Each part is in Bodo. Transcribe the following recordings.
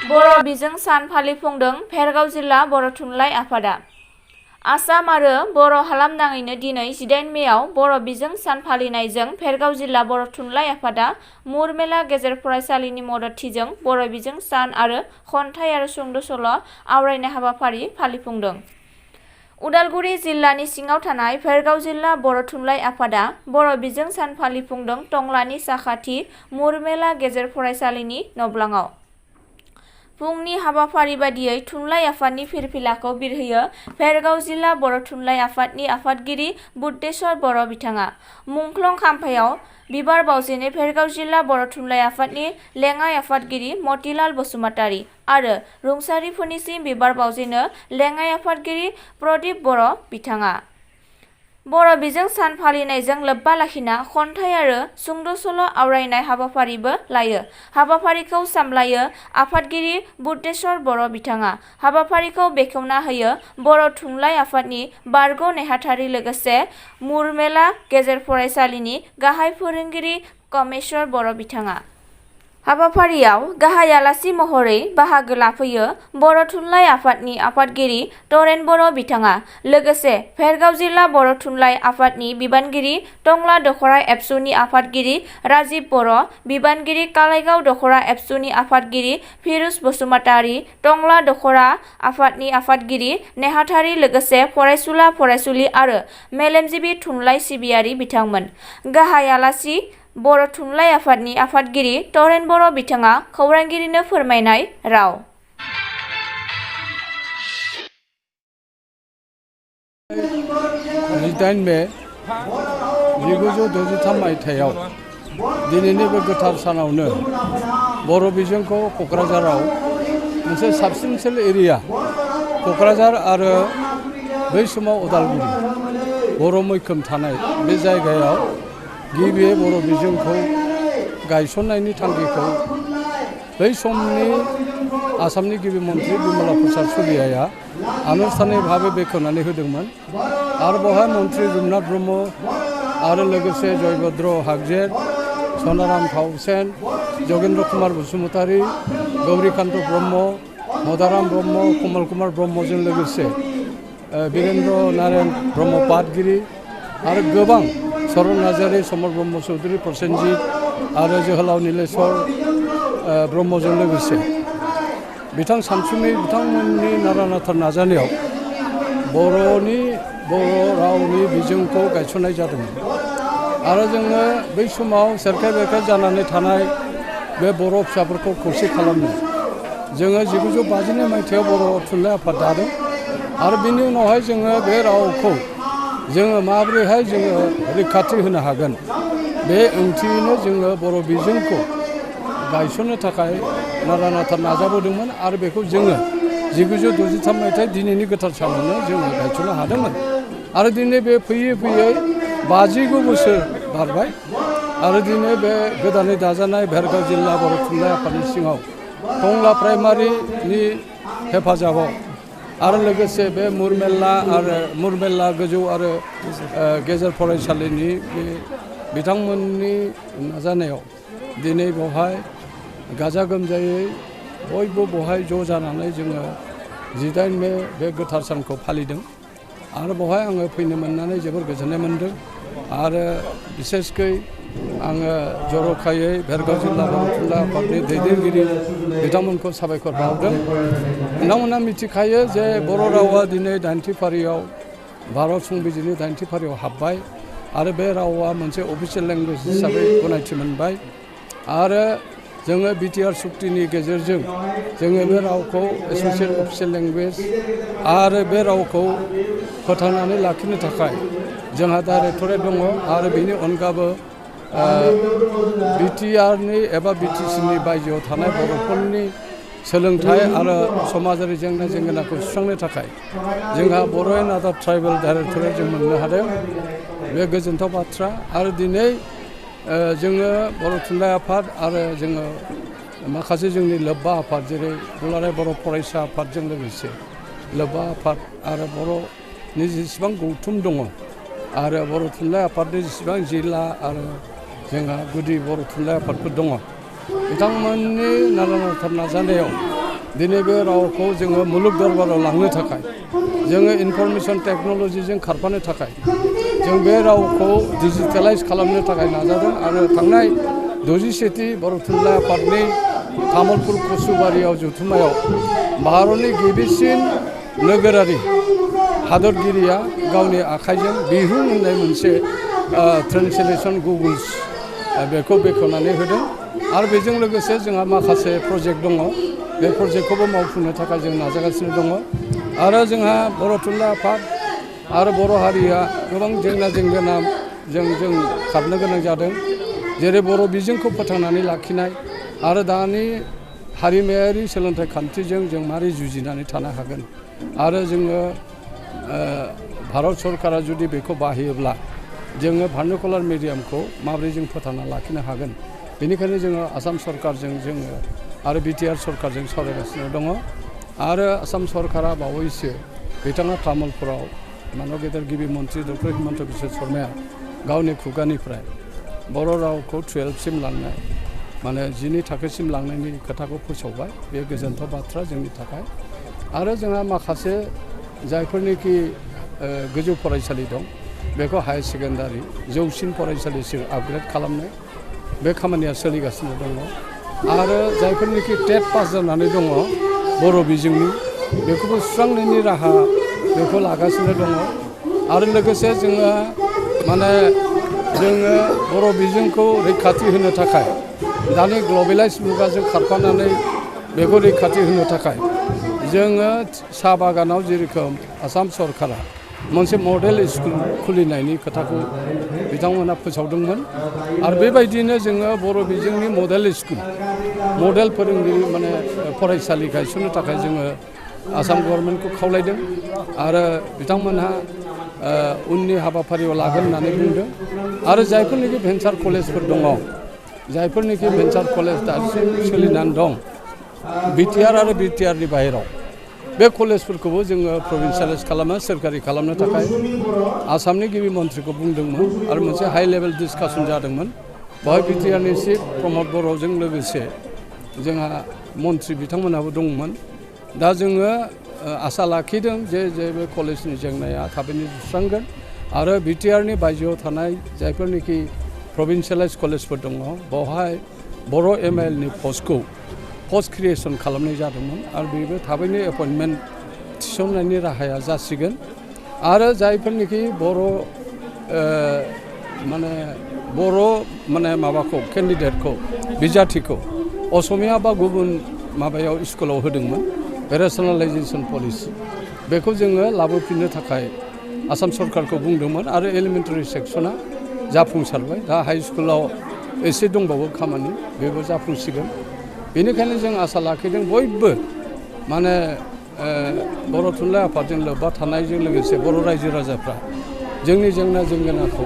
बर' बिजों सान फालिफुंदों भेरगाव जिल्ला बर' थुनलाइ आफादा। आसाम आरो बर' हालामनाङैनो दिनै 18 मेआव बर' बिजों सान फालिनायजों भेरगाव जिल्ला बर' थुनलाइ आफादा मुरमेला गेजेर फरायसालिनि मददथिजों बर' बिजों सान आरो खन्थाइ आरो सुंद' सल' आवरायनाय हाबाफारि फालिफुंदों। उदालगुरि जिल्लानि सिङाव थानाय भेरगाव जिल्ला बर' थुनलाइ आफादा बर' बिजों सान फालिफुंदों टंलानि साखाथि मुरमेला गेजेर फरायसालिनि नब्लाङाव। फुंनि हाबाफारि बादियै थुनलाइ आफादनि फिरफिलाखौ बिरहोयो भेरगाव जिल्ला बर' थुनलाइ आफादनि आफादगिरि बुद्धेश्वर बर' बिथाङा। मुंख्लं खाम्फायाव बिबार बावजेनो भेरगाव जिल्ला बर' थुनलाइ आफादनि लेङाइ आफादगिरि मतिलाल बसुमतारी आरो रुंसारिफोरनिसिम बिबार बावजेनो लेङाइ आफादगिरि प्रदीप बर' बिथाङा। बर' बिजों सान फालिनायजों लोब्बा लाखिना खन्थाइ आरो सुंद' सल' आवरायनाय हाबाफारिबो लायो। हाबाफारिखौ सामलायो आफादगिरि बुद्धेश्वर बर' बिथाङा। हाबाफारिखौ बेखेवना होयो बर' थुनलाइ आफादनि बारग' नेहाथारि लोगोसे मुरमेला गेजेर फरायसालिनि गाहाय फोरोंगिरि कमेश्वर बर' बिथाङा। हाबाफारियाव गाहाय आलासि महरै बाहागो लाफैयो बर' थुनलाइ आफादनि आफादगिरि तरेन बर' बिथाङा। लोगोसे भेरगाव जिल्ला बर' थुनलाइ आफादनि बिबानगिरि टंला दख'रा एबसुनि आफादगिरि राजिब बर', बिबानगिरि कालाइगाव दख'रा एबसुनि आफादगिरि फिरुज बसुमतारी, टंला दख'रा आफादनि आफादगिरि नेहाथारि लोगोसे फरायसुला फरायसुलि आरो मेलेमजिबि थुनलाइ सिबियारि बिथांमोन। गाहाय आलासि बर' थुनलाइ आफादनि आफादगिरि तरेन बर' बिथाङा खौरांगिरिनो फोरमायनाय राव। 18 मे 1963 मायथाइयाव दिनैनि बे गोथार सानावनो बर' बिजोंखौ क'क्राझाराव मोनसे साबसिनसिन एरिया क'क्राझार आरो बै समाव उदालगुरि बर' मैखोम थानाय बे जायगायाव गिबियै बर' बिजोंखौ गायसननायनि थांखिखौ बै समनि आसामनि गिबि मन्थ्रि बिमला प्रसाद चुरियाया आनुষ্ঠাनिक भाबै बेखेवनानै होदोंमोन आरो बेवहाय मन्थ्रि रुपनाथ ब्रह्म आरो लोगोसे जयभद्र हागजेर, सनाराम फावसेन, जगेन्द्र कुमार बसुमतारी, गौरीकान्त ब्रह्म, मदाराम ब्रह्म, कमल कुमार ब्रह्मजों लोगोसे वीरेन्द्र नारायण ब्रह्म पाटगिरि आरो गोबां सरन नार्जारी, समर ब्रह्म चौधुरी, प्रसेनजित आरो जोहोलाव नीलेश्वर ब्रह्मजों लोगोसे बिथां सानसुमै बिथांमोननि नारा नाथा नाजानायाव बर' रावनि बिजोंखौ गायसननाय जादोंमोन आरो जोङो बै समाव सेरखाय बेरखाय जानानै थानाय बे बर' फिसाफोरखौ खौसे खालामनो जोङो 1952 मायथाइयाव बर' थुनलाइ आफाद दादों आरो बिनि उनावहाय जोङो बे रावखौ जोङो माबोरैहाय जोङो रैखाथि होनो हागोन बे ओंथियैनो जोङो बर' बिजोंखौ गायसननो थाखाय नारा नाथा नाजाबोदोंमोन आरो बेखौ जोङो 1963 मायथाइ दिनैनि गोथार सानावनो जोङो गायसननो हादोंमोन आरो दिनै बे फैयै फैयै 59 बोसोर बारबाय आरो दिनै बे गोदानै दाजानाय भेरगाव जिल्ला बर' थुनलाइ आफादनि सिङाव टंला प्राइमारिनि हेफाजाबाव आरो लोगोसे बे मुरमेला गोजौ आरो गेजेर फरायसालिनि बे बिथांमोननि नाजानायाव दिनै बेवहाय गाजा गोमजायै बयबो बेवहाय ज' जानानै जोङो 18 मे बे गोथार सानखौ फालिदों आरो बेवहाय आङो फैनो मोननानै जोबोर गोजोननाय मोनदों आरो बिसेसकै आङो जर'खायै भेरगाव जिल्ला बर' थुनलाइ आफादनि दैदेनगिरि बिथांमोनखौ साबायखर बावदों। बिथांमोना मिथिखायो जे बर' रावा दिनै 90 फारियाव भारत संबिजिरनि 90 फारियाव हाबबाय आरो बे रावा मोनसे अफिसियेल लेंगुवेज हिसाबै गनायथि मोनबाय आरो जोङो बिटिआर सुक्तिनि गेजेरजों जोङो बे रावखौ एस'सियेट अफिसियेल लेंगुवेज आरो बे रावखौ फोथांनानै लाखिनो थाखाय जोंहा डाइरेक्टरेट दङ आरो बेनि अनगाबो बिटिआरनि एबा बिटिसिनि बायजोआव थानाय बर'फोरनि सोलोंथाइ आरो समाजारि जेंना जेंगोनाखौ सुस्रांनो थाखाय जोंहा बर' एन्ड आदार ट्राइबेल डाइरेक्टरेट जों मोननो हादों बे गोजोनथाव बाथ्रा आरो दिनै जोङो बर' थुनलाइ आफाद आरो जोङो माखासे जोंनि लोब्बा आफाद जेरै दुलाराय बर' फरायसा आफादजों लोगोसे लोब्बा आफाद आरो बर'नि जेसेबां गौथुम दङ आरो बर' थुनलाइ आफादनि जेसेबां जिल्ला आरो जोंहा गुदि बर' थुनलाइ आफादफोर दङ बिथांमोननि नारा नाथा नाजानायाव दिनै बे रावखौ जोङो मुलुग दरबाराव लांनो थाखाय जोङो इनफरमेसन टेक्न'लजिजों खारफानो थाखाय जों बे रावखौ डिजिटेलाइज खालामनो थाखाय नाजादों आरो थांनाय 67थि बर' थुनलाइ आफादनि तामुलपुर कसुबारियाव जथुम्मायाव भारतनि गिबिसिन नोगोरारि हादरगिरिया गावनि आखाइजों बिहुं होननाय मोनसे ट्रेन्सलेसन गुगल्स बेखौ बेखेवनानै होदों आरो बेजों लोगोसे जोंहा माखासे प्रजेक्ट दङ बे प्रजेक्टखौबो मावफुंनो थाखाय जों नाजागासिनो दङ आरो जोंहा बर' थुनलाइ आफाद आरो बर' हारिया गोबां जेंना जेंगोनाजों खारनो गोनां जादों जेरै बर' बिजोंखौ फोथांनानै लाखिनाय आरो दानि हारिमायारि सोलोंथाइ खान्थिजों जों मारै जुजिनानै थानो हागोन आरो जोङो भारत सरकारा जुदि बेखौ बाहायोब्ला जोङो भार्नाकुलार मिडियामखौ माबोरै जों फोथांना लाखिनो हागोन बेनिखायनो जोङो आसाम सरकारजों जोङो आरो बिटिआर सरकारजों सावरायगासिनो दङ आरो आसाम सरकारा बावैसो बिथाङा तामुलपुराव मानव गेदेर गिबि मन्त्रि डक्टर हिमन्त बिश्व शर्माया गावनि खुगानिफ्राय बर' रावखौ 12सिम लांनाय माने 12 थाखोसिम लांनायनि खोथाखौ फोसावबाय बे गोजोनथाव बाथ्रा जोंनि थाखाय आरो जोंहा माखासे जायफोरनिखि गोजौ फरायसालि दं बेखौ हायार सेकेन्डारि जौसिन फरायसालिसिम आपग्रेड खालामनाय बे खामानिया सोलिगासिनो दङ आरो जायफोरनिखि टेट पास जानानै दङ बर' बिजोंनि बेखौबो सुस्रांनायनि राहा बेखौ लागासिनो दङ आरो लोगोसे जोङो माने जोङो बर' बिजोंखौ रैखाथि होनो थाखाय दानि ग्लबेलाइज मुगाजों खारफानानै बेखौ रैखाथि होनो थाखाय जोङो साहा बागानाव जेरोखोम आसाम सरकारा मोनसे मडेल स्कुल खुलिनायनि खोथाखौ बिथांमोना फोसावदोंमोन आरो बेबायदिनो जोङो बर' बिजोंनि मडेल स्कुल मडेल फोरोंगिरि माने फरायसालि गायसननो थाखाय जोङो आसाम गभर्नमेन्टखौ खावलायदों आरो बिथांमोनहा उननि हाबाफारियाव लागोन होननानै बुंदों आरो जायफोरनिखि भेन्सार कलेजफोर दङ जायफोरनिखि भेन्सार कलेज दासिम सोलिनानै दं बिटिआर आरो बिटिआरनि बाहेराव बे कलेजफोरखौबो जोङो प्रभिन्सियेलाइज खालामो सोरखारि खालामनो थाखाय आसामनि गिबि मन्थ्रिखौ बुंदोंमोन आरो मोनसे हाइ लेभेल डिसकासन जादोंमोन बेवहाय बिटिआरनि चिफ प्रमद बर'जों लोगोसे जोंहा मन्थ्रि बिथांमोनहाबो दंमोन दा जोङो आसा लाखिदों जे बे कलेजनि जेंनाया थाबैनो सुस्रांगोन आरो बिटिआरनि बायजोआव थानाय जायफोरनिखि प्रभिन्सियेलाइज कलेजफोर दङ बेवहाय बर' एमआइएलनि पस्ट क्रिएसन खालामनाय जादोंमोन आरो बेबो थाबैनो एपइन्टमेन्ट थिसननायनि राहाया जासिगोन आरो जायफोरनिखि बर' माबाखौ केन्डिडेटखौ बिजाथिखौ असमिया बा गुबुन माबायाव स्कुलाव होदोंमोन बे रेसनेलाइजेसन पलिसि बेखौ जोङो लाबोफिननो थाखाय आसाम सरकारखौ बुंदोंमोन आरो एलिमेन्टारि सेक्सना जाफुंसारबाय दा हाइ स्कुलाव एसे दंबावो खामानि बेबो जाफुंसिगोन बेनिखायनो जों आसा लाखिदों बयबो माने बर' थुनलाइ आफादजों लोब्बा थानायजों लोगोसे बर' रायजो राजाफ्रा जोंनि जेंना जेंगोनाखौ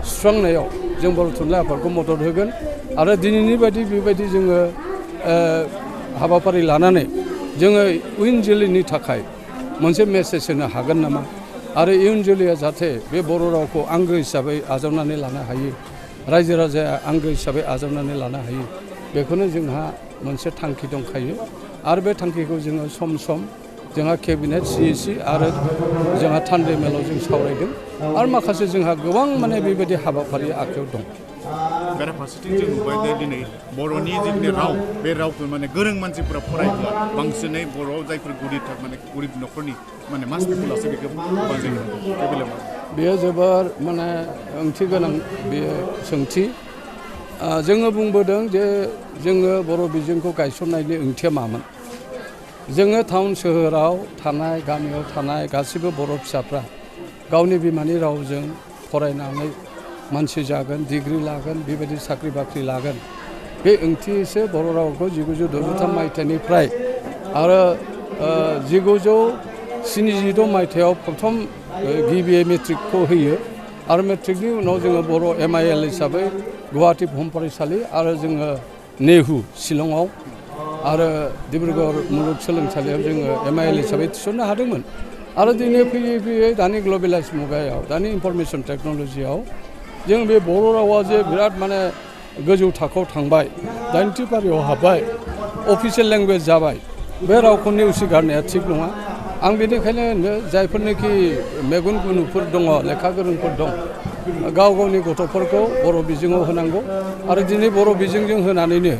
सुस्रांनायाव जों बर' थुनलाइ आफादखौ मदद होगोन आरो दिनैनि बायदि बेबायदि जोङो हाबाफारि लानानै जोङो इयुन जोलैनि थाखाय मोनसे मेसेज होनो हागोन नामा आरो इयुन जोलैया जाहाथे बे बर' रावखौ आंगो हिसाबै आजावनानै लानो हायो रायजो राजाया आंगो हिसाबै आजावनानै लानो हायो बेखौनो जोंहा मोनसे थांखि दंखायो आरो बे थांखिखौ जोङो सम सम जोंहा केबिनेट सिइसि आरो जोंहा थान्दै मेलाव जों सावरायदों आरो माखासे जोंहा गोबां माने बेबायदि हाबाफारि आखायाव दं बेराफारसेथिं जों नुबाय जे दिनै बर'नि जिखिनि राव बे रावखौ माने गोरों मानसिफोरा फरायब्ला बांसिनै बर' जायफोर गरिब न'खरनि माने मास पिपुलासो बेखौ बांजायो बे बेलायाव बेयो जोबोर माने ओंथि गोनां बेयो सोंथि जोङो बुंबोदों जे जोङो बर' बिजोंखौ गायसननायनि ओंथिया मामोन जोङो टाउन सोहोराव थानाय गामियाव थानाय गासिबो बर' फिसाफ्रा गावनि बिमानि रावजों फरायनानै मानसि जागोन डिग्रि लागोन बेबायदि साख्रि बाख्रि लागोन बे ओंथिसो बर' रावखौ 1963 मायथाइनिफ्राय आरो 1976 मायथाइयाव प्रथम गिबि मेट्रिकखौ होयो आरो मेट्रिकनि उनाव जोङो बर' एमआइएल हिसाबै गुवाहाटि बुहुम फरायसालि आरो जोङो नेहु शिलंआव आरो डिब्रुगड़ मुलुगसोलोंसालियाव जोङो एमआइएल हिसाबै थिसननो हादोंमोन आरो दिनै फैयै फैयै दानि ग्लबेलाइज मुगायाव दानि इनफरमेसन टेक्न'लजियाव जों बे बर' रावा जे बिराद माने गोजौ थाखोआव थांबाय 90 फारियाव हाबबाय अफिसियेल लेंगुवेज जाबाय बे रावखौ नेवसिगारनाया थिग नङा आं बेनिखायनो होनो जायफोरनोखि मेगन गुनुफोर दङ लेखा गोरोंफोर दं गाव गावनि गथ'फोरखौ बर' बिजोङाव होनांगौ आरो दिनै बर' बिजोंजों होनानैनो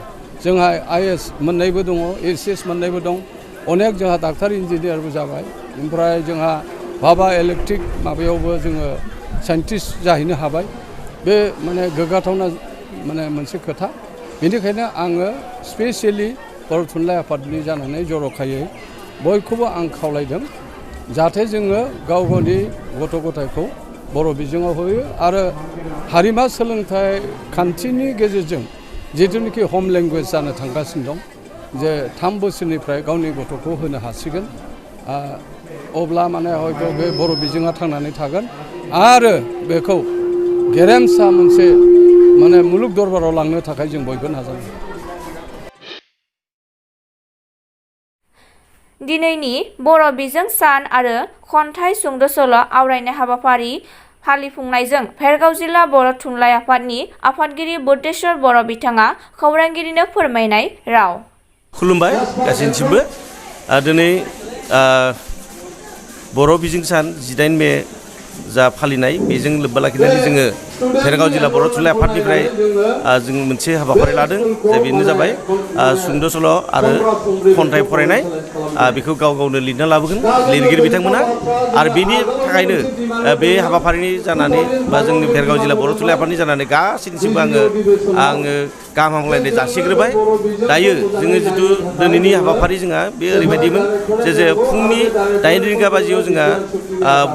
जोंहा IAS मोननायबो दङ HS मोननायबो दं अनेक जोंहा डाक्टार इन्जिनियारबो जाबाय ओमफ्राय जोंहा भाबा इलेक्ट्रिक माबायावबो जोङो साइन्टिस्ट जाहैनो हाबाय बे माने गोग्गाथावना माने मोनसे खोथा बेनिखायनो आङो स्पेसियेलि बर' थुनलाइ आफादनि जानानै जर'खायै बयखौबो आं खावलायदों जाहाथे जोङो गाव गावनि गथ' गथायखौ बर' बिजोङाव होयो आरो हारिमा सोलोंथाइ खान्थिनि गेजेरजों जिथुनिखि हम लेंगुवेज जानो थांगासिनो दं जे 3 बोसोरनिफ्राय गावनि गथ'खौ होनो हासिगोन अब्ला माने हयथ' बे बर' बिजोङा थांनानै थागोन आरो बेखौ गेरेमसा मोनसे माने मुलुग दरबाराव लांनो थाखाय जों बयबो नाजानांगोन दिनैनि बर' बिजों सान आरो खन्थाइ सुंद' सल' आवरायनाय हाबाफारि फालिफुंनायजों भेरगाव जिल्ला बर' थुनलाइ आफादनि आफादगिरि बुद्धेश्वर बर' बिथाङा खौरांगिरिनो फोरमायनाय राव खुलुमबाय गासैनिसिमबो दिनै बर' बिजों सान 18 मे जा फालिनाय बेजों लोब्बा लाखिनानै जोङो भेरगाव जिल्ला बर' थुनलाइ आफादनिफ्राय जों मोनसे हाबाफारि लादों जे बेनो जाबाय सुंद' सल' आरो खन्थाइ फरायनाय बेखौ गाव गावनो लिरना लाबोगोन लिरगिरि बिथांमोना आरो बेनि थाखायनो बे हाबाफारिनि जानानै बा जोंनि भेरगाव जिल्ला बर' थुनलाइ आफादनि जानानै गासैनिसिमबो आङो गाहाम हामलायनाय जासिग्रोबाय दायो जोङो जिथु दिनैनि हाबाफारि जोंहा बे ओरैबायदिमोन जे फुंनि 8 रिंगा बाजियाव जोंहा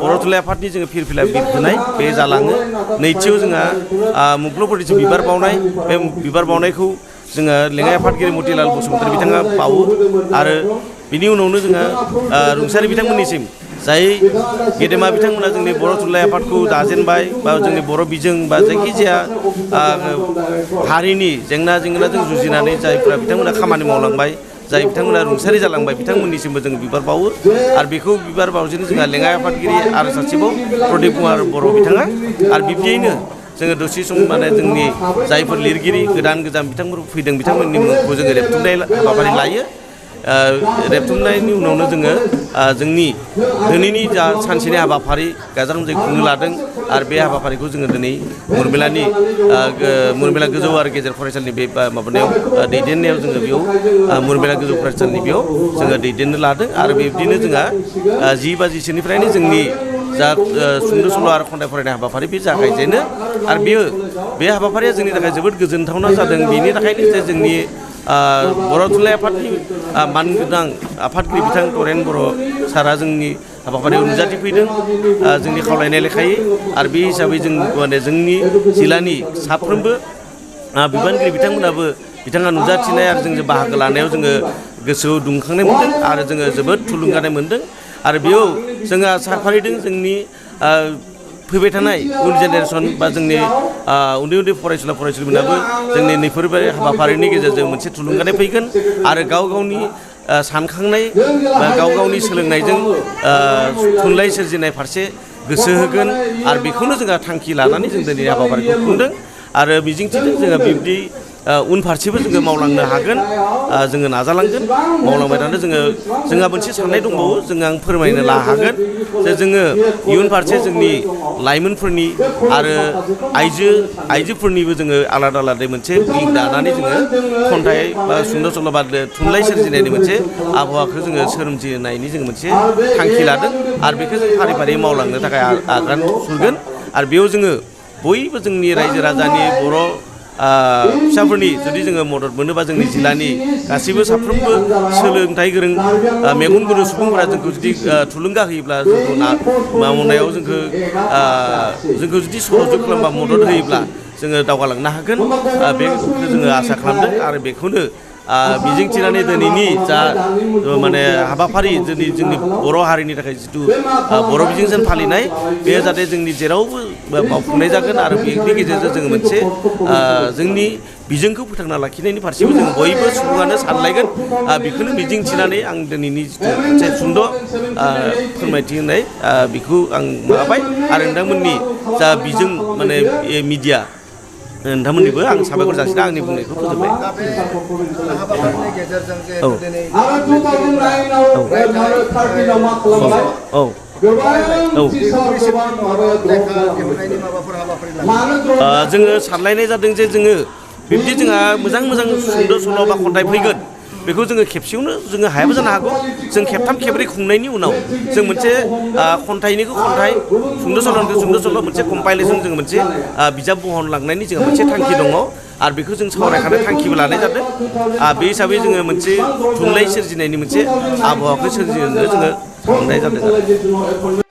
बर' थुनलाइ आफादनि जोङो फिरफिला बिरहोनाय बे जालाङो नैथियाव जोंहा मुंख्लंफोरनिसो बिबार बावनाय बे बिबार बावनायखौ जोङो लेङाइ आफादगिरि मतिलाल बसुमतारी बिथाङा बावो आरो बिनि उनावनो जोंहा रुंसारि बिथांमोननिसिम जाय गेदेमा बिथांमोना जोंनि बर' थुनलाइ आफादखौ दाजेनबाय बा जोंनि बर' बिजों बा जायखिजाया हारिनि जेंना जेंनाजों जुजिनानै जायफ्रा बिथांमोना खामानि मावलांबाय जाय बिथांमोना रुंसारि जालांबाय बिथांमोननिसिमबो जों बिबार बावो आरो बेखौ बिबार बावजेनो जोंहा लेङाइ आफादगिरि आरो सासेबाव प्रदीप कुमार बर' बिथाङा आरो बिब्दियैनो जोङो दसे सम माने जोंनि जायफोर लिरगिरि गोदान बिथांफोर फैदों बिथांमोननि मुंखौ जोङो रेबथुमनाय हाबाफारि लायो रेबथुमनायनि उनावनो जोङो जोंनि दिनैनि जा सानसेनि हाबाफारि गाजा गोमजायै खुंनो लादों आरो बे हाबाफारिखौ जोङो दिनै मुरमेला गोजौ आरो गेजेर फरायसालिनि बे माबानायाव दैदेननायाव जोङो बेयाव मुरमेला गोजौ फरायसालिनि बेयाव जोङो दैदेननो लादों आरो बिब्दिनो जोंहा 10 बाजिसोनिफ्रायनो जोंनि जा सुंद' सल' आरो खन्थाइ फरायनाय हाबाफारि बे जागायजेनो आरो बे हाबाफारिया जोंनि थाखाय जोबोद गोजोनथावना जादों बेनि थाखायनो जे जोंनि बर' थुनलाइ आफादनि मानगोनां आफादगिरि बिथां तरेन बर' सारा जोंनि हाबाफारियाव नुजाथिफैदों जोंनि खावलायनाय लेखायै आरो बे हिसाबै जों माने जोंनि जिल्लानि साफ्रोमबो बिबानगिरि बिथांमोनाबो बिथाङा नुजाथिनाय आरो जोंजों बाहागो लानायाव जोङो गोसोआव दुंखांनाय मोन्दों आरो जोङो जोबोद थुलुंगानाय मोन्दों आरो बेयाव जोङो आसा फारिदों जोंनि फैबाय थानाय उन जेनेरेसन बा जोंनि उन्दै उन्दै फरायसुला फरायसुलिफोराबो जोंनि नैफोरबायदि हाबाफारिनि गेजेरजों मोनसे थुलुंगानाय फैगोन आरो गाव गावनि सानखांनाय बा गाव गावनि सोलोंनायजों थुनलाइ सोरजिनाय फारसे गोसो होगोन आरो बेखौनो जोंहा थांखि लानानै जों दिनै हाबाफारिखौ खुंदों आरो मिजिंथिदों जोङो बिब्दि उनफारसेबो जोङो मावलांनो हागोन जोङो नाजालांगोन मावलांबाय थानो जोंहा मोनसे साननाय दंबावो आं फोरमायनो हागोन जे जोङो इयुन फारसे जोंनि लाइमोनफोरनि आरो आइजोफोरनिबो जोङो आलादा आलादा मोनसे लिंक दानानै जोङो खन्थाइ बा सुंद' सल' बा थुनलाइ सोरजिनायनि मोनसे आबहावाखौ जोङो सोरजिनायनि जोङो मोनसे थांखि लादों आरो बेखौ जों फारि फारि मावलांनो थाखाय आगान सुरगोन आरो बेयाव जोङो बयबो जोंनि रायजो राजानि बर' फिसाफोरनि जुदि जोङो मदद मोनोबा जोंनि जिल्लानि गासैबो साफ्रोमबो सोलोंथाइ गोरों मेगन गुनु सुबुंफोरा जोंखौ जुदि थुलुंगा होयोब्ला जोंखौ मावनायाव जोंखौ जुदि सहयोग खालामबा मदद होयोब्ला जोङो दावगालांनो हागोन बेखौ जोङो आसा खालामदों आरो बेखौनो मिजिंथिनानै दिनैनि जा माने हाबाफारि जोंनि बर' हारिनि थाखाय जिथु बर' बिजोंजों फालिनाय बे जाहाथे जोंनि जेरावबो मावफुंनाय जागोन आरो बेनि गेजेरजों जोङो मोनसे जोंनि बिजोंखौ फोथांना लाखिनायनि फारसेबो जों बयबो सुबुङानो सानलायगोन बेखौनो मिजिंथिनानै आं दिनैनि जिथु मोनसे सुंद' फोरमायथि होनाय बेखौ आं माबाबाय आरो नोंथांमोननि जा बिजों माने मिडिया नोंथांमोननिबो आं साबायखर जासिना आंनि बुंनायखौ फोजोबबाय दा बे हाबाफारिनि गेजेरजों जे औ दिनै औ लेखा दिहुननायनि माबाफोर हाबाफारि लादों जोङो सानलायनाय जादों जे जोङो बिब्दि जोंहा मोजां मोजां सुंद' सल' बा खन्थाइ फैगोन बेखौ जोङो खेबसेयावनो जोङो हायाबो जानो हागौ जों खेबथाम खेबब्रै खुंनायनि उनाव जों मोनसे खन्थाइनिखौ खन्थाइ सुंद' सल'निखौ सुंद' सल' मोनसे कम्पाइलेसन जोङो मोनसे बिजाब बहनलांनायनि जोंहा मोनसे थांखि दङ आरो बेखौ जों सावरायखानाय थांखिबो लानाय जादों बे हिसाबै जोङो मोनसे थुनलाइ सोरजिनायनि मोनसे आबहावाखौ सोरजिनो जोङो साननाय जादों आरो